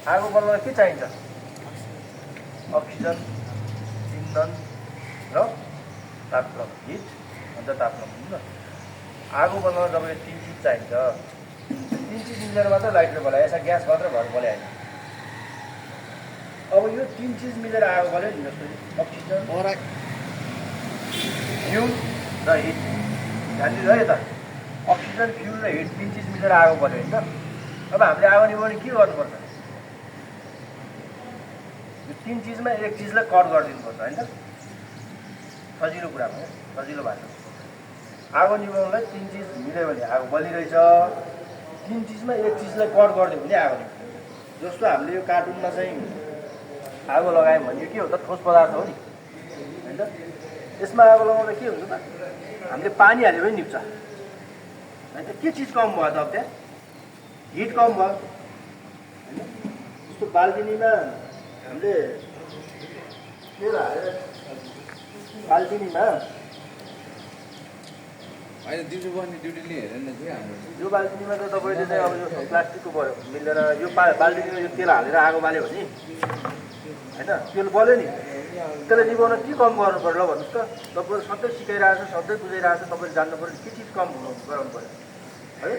आगो बनाउन के चाहिन्छ? अक्सिजन, इन्धन र तापक्रम, हिट अन्त तापक्रम हुन्छ। आगो बनाउन तपाईँको 3 चिज चाहिन्छ। 3 चिज मिलेर मात्र लाइटर बलायो, यसमा ग्यास मात्र भएर बलाएन। अब यो 3 चिज मिलेर आगो बल्यो नि, जस्तो अक्सिजन, फ्युल र हिट। ध्यान दिनु है यता, अक्सिजन, फ्युल र हिट 3 चिज मिलेर आगो बल्यो होइन। अब हामीले आगो निभाउने के गर्नुपर्छ? यो 3 चिजमा एक चिजलाई कट गरिदिनुपर्छ होइन। सजिलो कुरा भयो, सजिलो भाषा। आगो निभाउनलाई 3 चिज मिल्यो भने आगो बलिरहेछ। 3 चिजमा एक चिजलाई कट गरिदियो भने आगो निभाउँछ। जस्तो हामीले यो कार्टुनमा चाहिँ आगो लगायौँ भने यो के हो त? ठोस पदार्थ हो नि होइन त। यसमा आगो लगाउँदा के हुन्छ त? हामीले पानी हाल्यो भने निप्छ होइन त। के चिज कम भयो त? अब त्यहाँ हिट कम भयो होइन। जस्तो बाल्टिनीमा हामीले तेल हालेर बाल्टिनीमा अहिले दिउँसो बस्ने ड्युटीले हेरेन चाहिँ हाम्रो यो बाल्टिनीमा त तपाईँले चाहिँ अब यो प्लास्टिकको भयो मिलेर यो बाल्टिनीमा यो तेल हालेर आगो बाल्यो भने होइन, तेल बल्यो नि। त्यसलाई निभाउन के कम गर्नु पर्यो ल भन्नुहोस् त? तपाईँले सधैँ सिकाइरहेको छ, सधैँ बुझाइरहेको छ, तपाईँले जान्नु पऱ्यो के चिज कम गराउनु पऱ्यो है।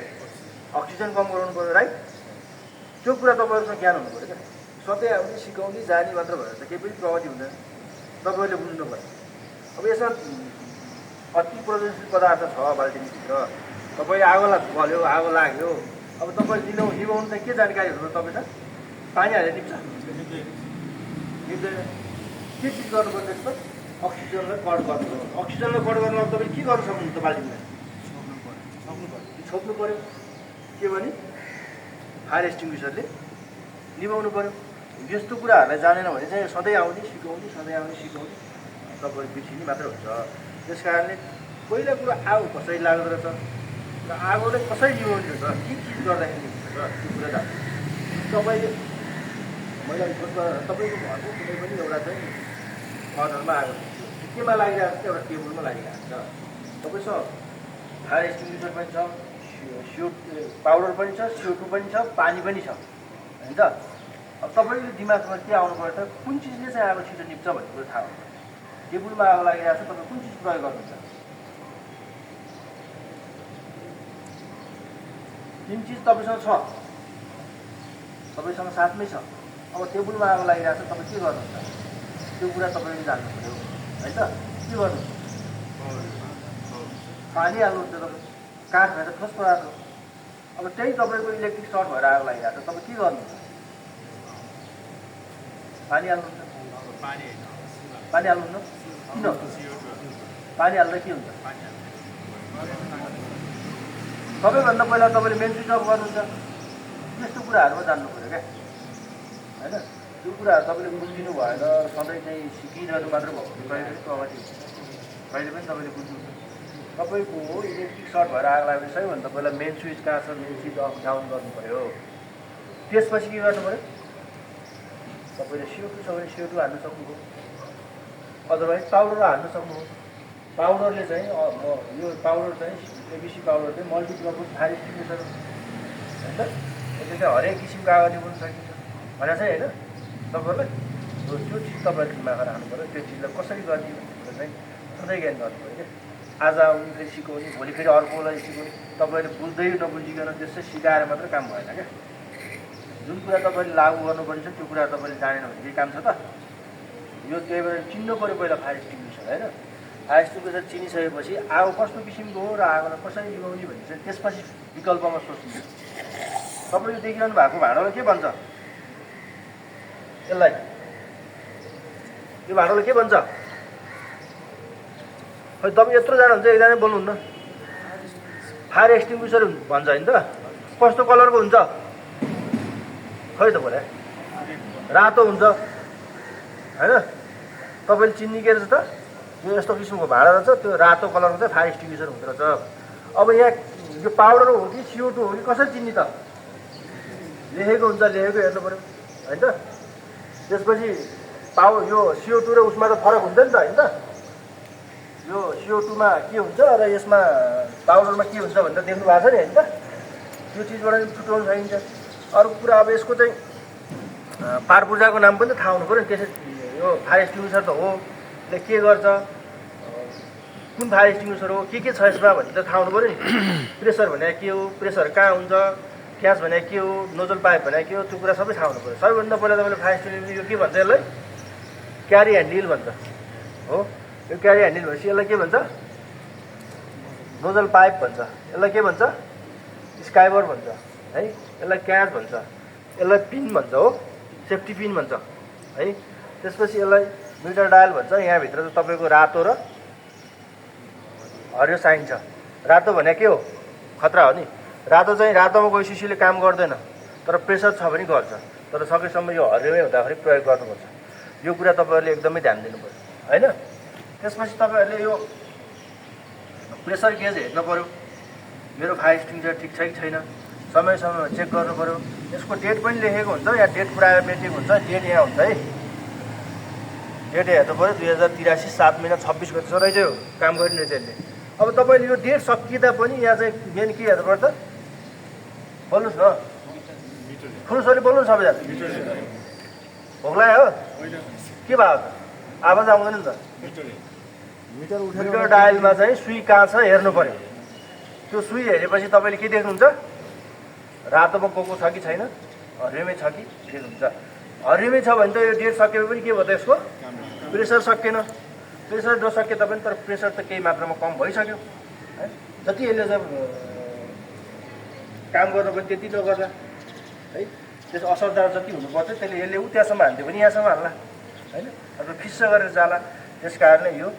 अक्सिजन कम गराउनु पऱ्यो राइट। त्यो कुरा तपाईँहरूसँग ज्ञान हुनु पऱ्यो क्या। सधैँ आउने सिकाउने जाने मात्र भएर त केही पनि प्रगति हुँदैन। तपाईँहरूले बुझ्नु पऱ्यो। अब यसमा अति प्रदूषित पदार्थ छ बाल्टिनीभित्र। तपाईँ आगोलाई बल्यो, आगो लाग्यो, अब तपाईँ निभाउनु त के जानकारी हुनु तपाईँलाई? पानी हालेर निप्छ? निप्दैन। के चिज गर्नुपर्छ त्यसमा? अक्सिजनलाई कट गर्नुपर्छ। अक्सिजनलाई कट गर्नु अब तपाईँ के गर्नु सक्नुहुन्छ त? बाल्टिनीलाई छोप्नु पऱ्यो। के भने फायर एक्सटिङ्ग्विसरले निभाउनु पऱ्यो। यस्तो कुराहरूलाई जानेन भने चाहिँ सधैँ आउने सिकाउने, सधैँ आउने सिकाउने तपाईँहरू बिर्सिने मात्र हुन्छ। त्यस कारणले पहिला कुरो आगो कसरी लाग्दो रहेछ र आगोलाई कसरी निभाउने रहेछ, के चिज गर्दाखेरि हुन्छ र त्यो कुरा जान्छ। तपाईँले मैले तपाईँको घरको कुनै पनि एउटा चाहिँ कर्नरमा आगो केमा लागिरहेको छ? एउटा टेबलमा लागिरहेको छ। तपाईँसँग फायर एक्सटिङ्ग्विसर पनि छ, पाउडर पनि छ, CO2 पनि छ, पानी पनि छ होइन त। अब तपाईँको दिमागमा के आउनु पर्छ त? कुन चिजले चाहिँ आगो छिटो निप्छ भन्ने कुरो थाहा हुन्छ। टेबलमा आगो लागिरहेको छ, तपाईँ कुन चिज प्रयोग गर्नुहुन्छ? 3 चिज तपाईँसँग छ, तपाईँसँग साथमै छ। अब टेबलमा आगो लागिरहेको छ, तपाईँ के गर्नुहुन्छ? त्यो कुरा तपाईँले जान्नु पऱ्यो होइन त। के गर्नुहुन्छ? पानी हाल्नुहुन्छ तपाईँ। काठ भएर ठोस पदार्थ हो। अब त्यही तपाईँको इलेक्ट्रिक सर्ट भएर आगो लागिरहेको छ, तपाईँ के गर्नुहुन्छ? पानी हाल्नुहुन्छ? पानी हाल्नुहुन्न? किन? पानी हाल्दा के हुन्छ? सबैभन्दा पहिला तपाईँले मेन स्विच अफ गर्नुहुन्छ। यस्तो कुराहरूमा जान्नु पऱ्यो क्या होइन। त्यो कुराहरू तपाईँले बुझिदिनु भएन, सधैँ चाहिँ सिकिरहनु मात्र भयो भने कहिले पनि प्रगति हुन्छ। कहिले पनि तपाईँले बुझ्नुहुन्छ। तपाईँको इलेक्ट्रिक सर्ट भएर आगो लाग्यो भने सबैभन्दा पहिला मेन स्विच कहाँ छ, मेन स्विच अफ डाउन गर्नु पऱ्यो। त्यसपछि के गर्नु पऱ्यो? तपाईँले CO2 छ भने CO2 हाल्नु सक्नुभयो, अदरवाइज पाउडर हाल्नु सक्नुभयो। पाउडरले चाहिँ यो पाउडर चाहिँ ABC पाउडर चाहिँ मल्टिपर्पज फायर एक्सटिङ्ग्विसर होइन त। यसले चाहिँ हरेक किसिमको आगो निभाउन सकिन्छ भनेर चाहिँ होइन तपाईँहरूलाई। त्यो चिज तपाईँले दिमागमा राख्नु पऱ्यो। त्यो चिजलाई कसरी गर्ने भन्ने कुरा चाहिँ सधैँ ज्ञान गर्नु पऱ्यो क्या। आज आउने फेरि सिकाउने, भोलि फेरि अर्कोलाई सिकाउने। तपाईँले बुझ्दै नबुझिकन त्यसै सिकाएर मात्र काम भएन क्या। जुन कुरा तपाईँले लागू गर्नुपर्ने छ त्यो कुरा तपाईँले जानेन भने केही काम छ त? यो त्यही भएर चिन्नु पऱ्यो पहिला फायर एक्सटिङ्ग्विसर होइन। फायर एक्सटिङ्ग्विसर चिनिसकेपछि आगो कस्तो किसिमको हो र आगोलाई कसरी निभाउने भन्ने चाहिँ त्यसपछि विकल्पमा सोच्नु। तपाईँले देखिरहनु भएको भाँडोलाई के भन्छ? यसलाई यो भाँडोलाई के भन्छ? खै तपाईँ यत्रो जानु हुन्छ, एकजना बोल्नुहुन्न। फायर एक्सटिङ्ग्विसर भन्छ होइन त। कस्तो कलरको हुन्छ? खै त बोले रातो हुन्छ होइन। तपाईँले चिन्ने के रहेछ त? यो यस्तो किसिमको भाँडा रहेछ, त्यो रातो कलरको चाहिँ फायर एक्सटिङ्ग्विसर हुँदो रहेछ। अब यहाँ यो पाउडर हो कि CO2 हो कि कसरी चिन्ने त? लेखेको हुन्छ, लेखेको हेर्नु पऱ्यो होइन त। त्यसपछि यो CO2 र उसमा त फरक हुन्छ नि त होइन त। यो CO2 मा के हुन्छ र यसमा पाउडरमा के हुन्छ भनेर देख्नु भएको छ नि होइन त। त्यो चिजबाट छुट्याउन सकिन्छ। अर्को कुरा अब यसको चाहिँ पार पूर्जाको नाम पनि त थाहा हुनु पऱ्यो नि। त्यसै यो फायर एक्सटिङ्ग्विसर त हो, यसले के गर्छ, कुन फायर एक्सटिङ्ग्विसर हो, के छ यसमा भन्ने त थाहा हुनु पऱ्यो नि। प्रेसर भने के हो, प्रेसर कहाँ हुन्छ, ग्यास भने के हो, नोजल पाइप भने के हो, त्यो कुरा सबै थाहा हुनु पऱ्यो। सबैभन्दा पहिला तपाईँले फायर एक्सटिङ्ग्विसर यो के भन्छ, यसलाई क्यारी ह्यान्डल भन्छ हो। यो क्यारी ह्यान्डल भनेपछि यसलाई के भन्छ, नोजल पाइप भन्छ, यसलाई के भन्छ, स्काइबर भन्छ है, यसलाई क्याच भन्छ, यसलाई पिन भन्छ हो, सेफ्टी पिन भन्छ है। त्यसपछि यसलाई मिटर डायल भन्छ। यहाँभित्र चाहिँ तपाईँको रातो र हरियो साइन छ। रातो भने के हो, खतरा हो नि। रातो चाहिँ रातोमा कोही सिसीले काम गर्दैन, तर प्रेसर छ भने गर्छ। तर सकेसम्म यो हरियोमै हुँदाखेरि प्रयोग गर्नुपर्छ। यो कुरा तपाईँहरूले एकदमै ध्यान दिनु पऱ्यो होइन। त्यसपछि तपाईँहरूले यो प्रेसर गेज हेर्नु पऱ्यो, मेरो फायर एक्सटिङ्ग्विसर ठिक छ कि छैन, समय समयमा चेक गर्नु पऱ्यो। यसको डेट पनि लेखेको हुन्छ, यहाँ डेट प्रायः मेटेको हुन्छ, डेट यहाँ हुन्छ है। डेट हेर्नु पऱ्यो 2083 7 महिना 26 गते रहेछ यो काम गरिने रहेछ यसले। अब तपाईँले यो डेट सकिँदा पनि यहाँ चाहिँ मेन के हेर्नुपर्छ, बोल्नुहोस् न, ठुलोसरी बोल्नु सबैजना। भोक लाग्यो हो, के भयो त, आवाज आउँदैन नि त। मिटर डायलमा चाहिँ सुई कहाँ छ हेर्नु पऱ्यो। त्यो सुई हेरेपछि तपाईँले के देख्नुहुन्छ, रातोमा गएको छ कि छैन, हरियोमै छ कि देख्नुहुन्छ। हरियोमै छ भने त यो डेट सकेपछि पनि के भयो त, यसको प्रेसर सकिएन। प्रेसर नसके तापनि तर प्रेसर त केही मात्रामा कम भइसक्यो है। जति यसले चाहिँ काम गर्नु पनि त्यति नगर्दा है, त्यस असरदार जति हुनुपर्छ त्यसले यसले उ त्यहाँसम्म हान्थ्यो भने यहाँसम्म हाल्ला होइन, अब फिस्स गरेर जाला। त्यस कारणले यो